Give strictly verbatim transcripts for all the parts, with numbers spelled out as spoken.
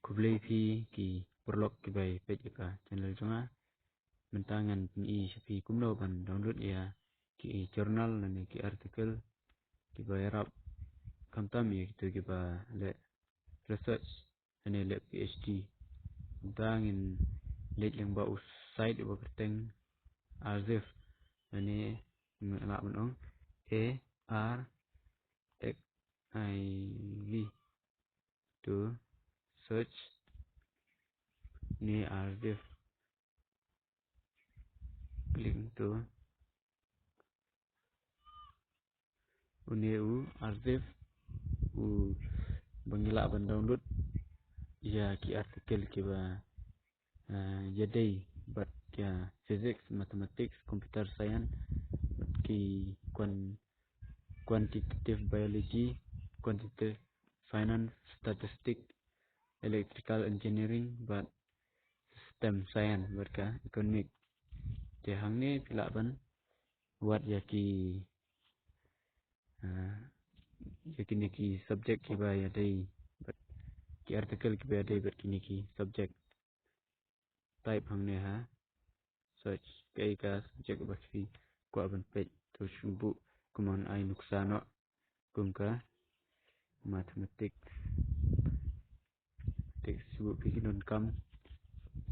Khublei phi ki paralok kiba ïa peit ïa ka channel jong nga. Mynta ngan pyni sha phi kumno ban download ïa ki journal lane ki article kiba ïarap, khamtam ïa kito kiba leh research lane leh PhD. Mynta ngin leit lyngba u site uba kyrteng Arxiv lane ngi lah ban ong A R X I V to search ne Arxiv. Click to une u Arxiv uba ngi lah ban download ïa ki article kiba, ah, ïadei bad ka physics, mathematics, computer science, bad ki quan-, quantitative biology, quantitative finance, statistics, electrical engineering, bad system science, bad ka economic. Te hangne phi lah ban wad ïa ki, ah, ïa kine ki subject kiba ïadei bad ki article kiba ïadei bad kine ki subject. Type hangne ha search kaei ka subject ba phi kwah ban peit. To shu buh kumno ai nuksa noh kum ka mathematics. Te shu buh phi ki donkam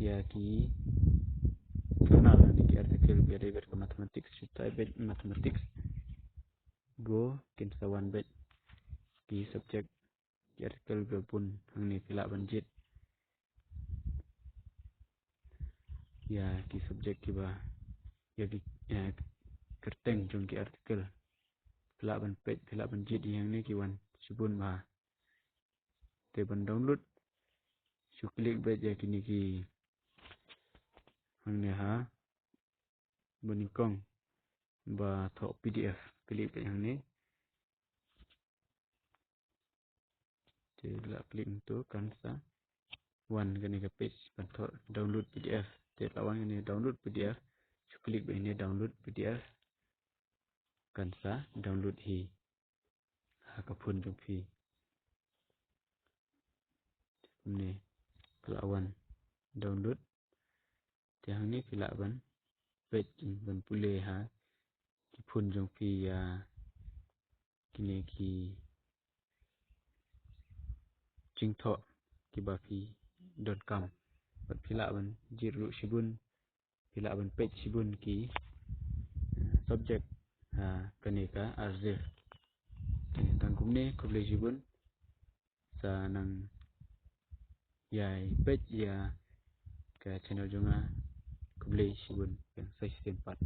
ïa ki journal ne ki article ba ïadei bad ka mathematics. Shu type beit mathematics, go kin sa wan beit ki subject, ki article ba bun hangne. Phi lah ban jied ïa ki subject kiba, ïa ki, ïa kyrteng jong ki article. Phi lah ban peit, phi lah ban jied ïa hangne, ki wan shibun bha. Te ban download, shu click beit ïa kine ki hangne ha ba nyngkong ba thoh PDF. Click beit hangne. Te la click hangto kan sa wan kane ka page ban thoh download PDF. Te la wan kane download PDF, shu click beit hangne download PDF. Kan sa download hi ha ka phone jong phi. Kumne ka la wan download. Te hangne phi lah ban peit, ban pule ha ki phone jong phi ïa kine ki jingthoh kiba phi donkam. Bad phi lah ban jied ruh shibun, phi lah ban peit shibun ki, eh, subject ha kane ka Arxiv. Te tang kumne, khublei shibun. Sa nang ïai peit ïa ka channel jong nga. Khublei shibun, ïa sa shisien pat.